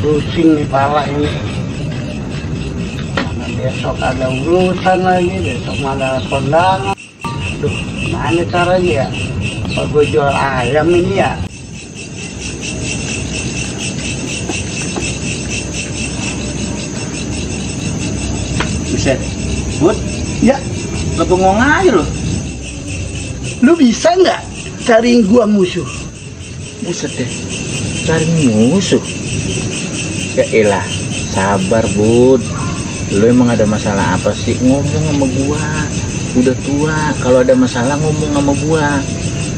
Pusing nih pala ini. Mana besok ada urusan lagi, besok mana kondangan. Duh, gimana caranya ya? Kalau gue jual ayam ini ya. Buset, Bud, Ya, lo bengong aja lo. lu bisa nggak cariin gua musuh? Buset deh, cari musuh. Ya elah, sabar Bud. Lo emang ada masalah apa sih? Ngomong sama gua. Udah tua, kalau ada masalah ngomong sama gua.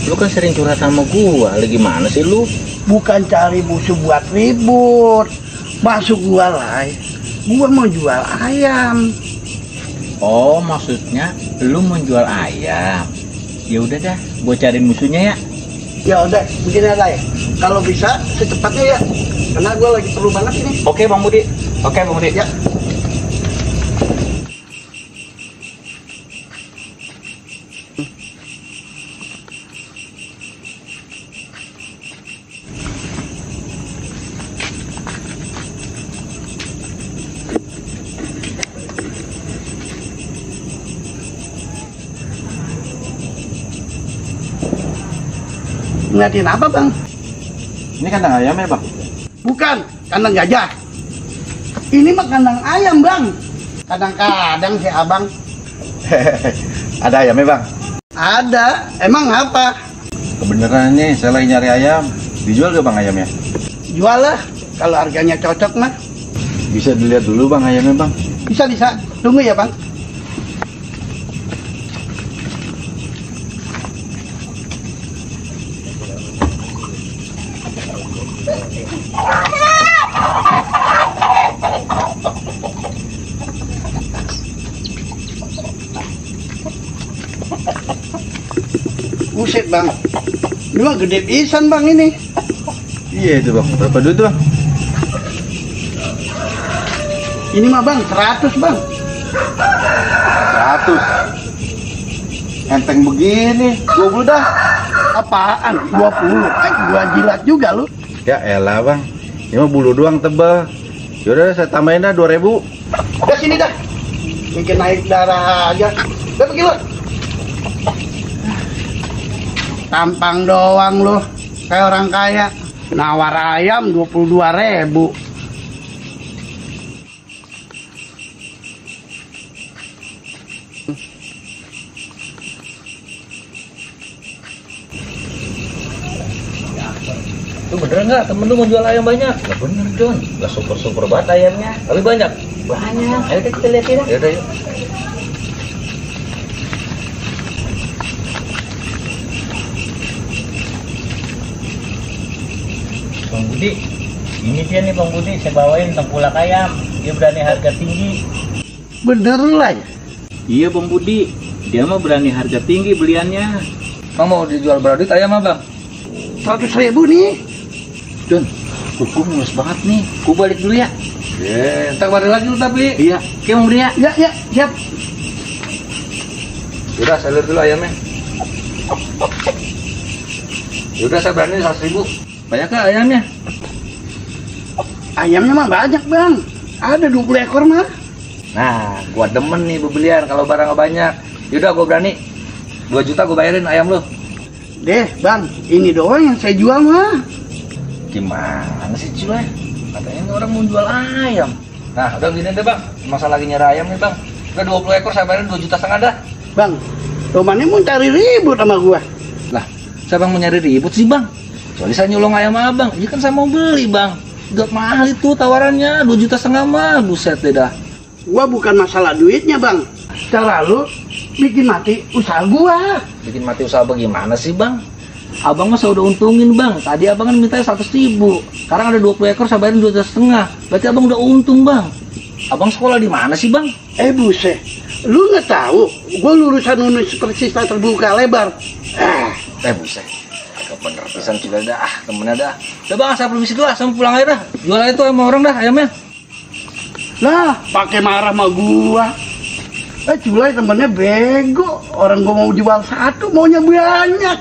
Lu kan sering curhat sama gua. Lagi mana sih lu? Bukan cari musuh buat ribut. Masuk gua lah. Gua mau jual ayam. Oh, maksudnya lu mau jual ayam. Ya udah dah, gua cariin musuhnya ya. Ya udah, begini aja ya. Kalau bisa secepatnya ya. Karena gua lagi perlu banget ini. Oke, Bang Budi. Oke, Bang Budi. Ya. Ngeliatin apa bang? Ini kandang ayam ya, Bang? Bukan, kandang gajah. Ini mah kandang ayam bang. Kadang-kadang si abang Ada ayamnya, Bang? ada. Emang apa? Kebeneran nih, saya lagi nyari ayam. Dijual gak Bang ayamnya? Jual lah. Kalau harganya cocok mah. Bisa dilihat dulu Bang ayamnya, Bang. Bisa. Tunggu ya bang. Buset bang, ini mah gede pisan bang ini. Iya itu Bang, berapa duit Bang? Ini mah bang 100 bang. 100. Enteng begini, 20 dah. Apaan? 20. Gua jilat juga lu. Ya elah Bang, ini mah bulu doang tebal. Yaudah saya tambahin dah 2000. Udah sini dah. Bikin naik darah aja. Udah pergi lu. Tampang doang lu. Kayak orang kaya. Nawar ayam 22.000. Lu bener nggak temen lu mau jual ayam banyak? Ya bener John, gak super banget ayamnya. Tapi banyak? Banyak. Ayo kita lihat ya. Yaudah yuk. Bang Budi, ini dia nih Bang Budi, saya bawain tengkulak ayam. Dia berani harga tinggi. Bener lah ya. Iya Bang Budi, dia mah berani harga tinggi beliannya. Bang mau dijual berapa duit ayam Bang? 100.000 nih. John, kuku mulus banget nih. Ku balik dulu ya. Ntar balik lagi lu tapi. Iya, oke Bang Budi ya. Ya, siap. Udah saya lihat dulu ayamnya. Udah saya berani 100.000. Banyak gak ayamnya? Ayamnya mah banyak bang. Ada 20 ekor mah. Nah, gua demen nih bebelian kalau barang banyak. Yaudah gua berani 2 juta gua bayarin ayam lu. Deh bang, ini doang yang saya jual mah. Gimana sih cuy? Katanya ini orang mau jual ayam. Nah, udah gini deh bang, masa lagi nyari ayam nih bang. Udah 20 ekor saya bayarin 2,5 juta dah. Bang, romannya mau cari ribut sama gua. Lah, saya bang mau nyari ribut sih bang. Soalnya saya nyolong ayam abang, ini kan saya mau beli bang. Udah mahal itu tawarannya, 2,5 juta mah, buset deh dah. Gua bukan masalah duitnya bang. Terlalu bikin mati usaha gua. Bikin mati usaha bagaimana sih bang? Abang masa udah untungin bang, tadi abang kan minta 100.000. Sekarang ada 20 ekor saya bayarin 2,5 juta. Berarti abang udah untung bang. Abang sekolah di mana sih bang? Buset, lu nggak tahu? Gua lulusan universitas terbuka lebar. Buset. Agak bener pisan juga dah, temennya dah. Udah bang, saya permisi dulu, saya mau pulang aja dah. Jual aja tuh sama orang dah ayamnya. Lah, pakai marah sama gua. Culai temennya bego. Orang gua mau jual 1, maunya banyak.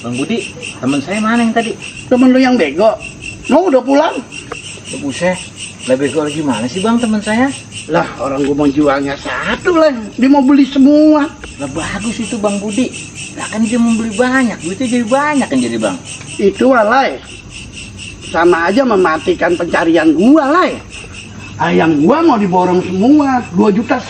Bang Budi, teman saya mana yang tadi? Temen lu yang bego. Mau udah pulang? Buset, lebih bego lagi mana sih bang teman saya? Lah orang gua mau jualnya satu lah. Dia mau beli semua. Lah bagus itu Bang Budi. Lah kan dia membeli banyak, duitnya jadi banyak kan jadi bang. Itu alay. Sama aja mematikan pencarian gua lah. Ayam gua mau diborong semua 2,5 juta.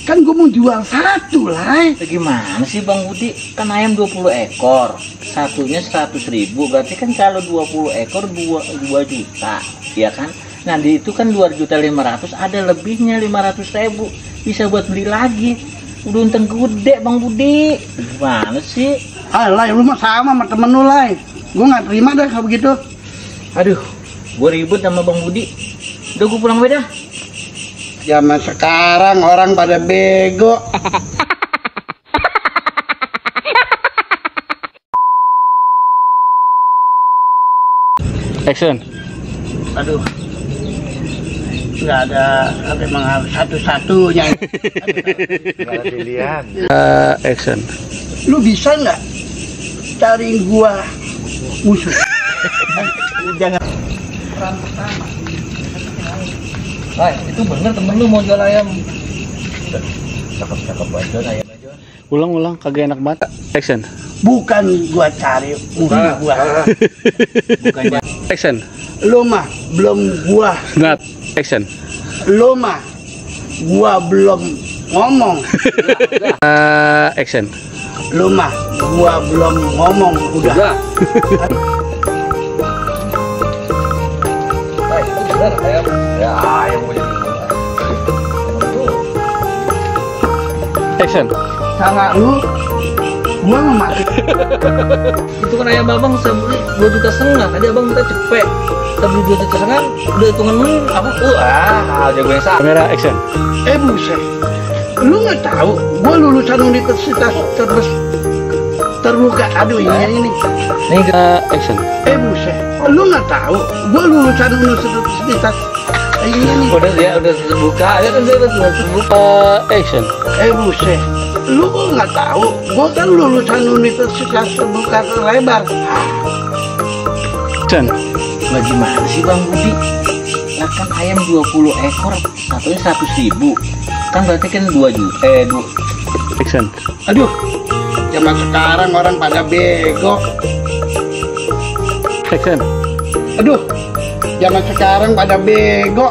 Kan gua mau jual satu lah. Gimana sih Bang Budi? Kan ayam 20 ekor. Satunya 100.000. Berarti kan kalau 20 ekor 2 juta. Ya kan? Nah di itu kan 2.500.000. Ada lebihnya 500.000. Bisa buat beli lagi. Udah untung gede Bang Budi. Gimana sih? Alay, lu mah sama temen lu lah. Gua nggak terima dah kalau begitu. Aduh, gue ribut sama Bang Budi. Udah gue pulang beda. Zaman sekarang orang pada bego. Action. Aduh, nggak ada memang harus satu-satunya. Gak ada pilihan. Action. Lu bisa nggak cari gua musuh? Jangan. Peran pertama. Hai, itu bener temen lu mau jual ayam. Cakep-cakep aja ayam aja. Ulang, kagak enak banget. Action. Bukan gua cari musuh gua. Bukannya Action. Lu mah belum gua. Not. Action. Lu mah gua belum ngomong. Action. Lu mah gua belum ngomong udah. Hai, itu bener ayam. ya ayam gue jadi Action. Salah lu, gua mau mati. Itu kan ayam abang saya beli 2,5 juta. Tadi abang minta cepet. Kita beli 2,5 juta. Udah hitungan lu apa? jago yang sama. Kamera action. Buset. Lu nggak tahu, gua lulusan universitas terbuka. Aduh ini. Nih action. Buset. Lu nggak tahu, gua lulusan universitas ini. Udah terbuka. Ya kan dia udah terbuka. Action. Buset. Lu nggak tahu, gua kan lulusan universitas terbuka lebar. Action. Lah gimana sih Bang Budi? Lah kan ayam 20 ekor, satunya 100.000. Kan berarti kan 2 juta. Action. Aduh, zaman sekarang orang pada bego. Action. Aduh, zaman sekarang pada bego.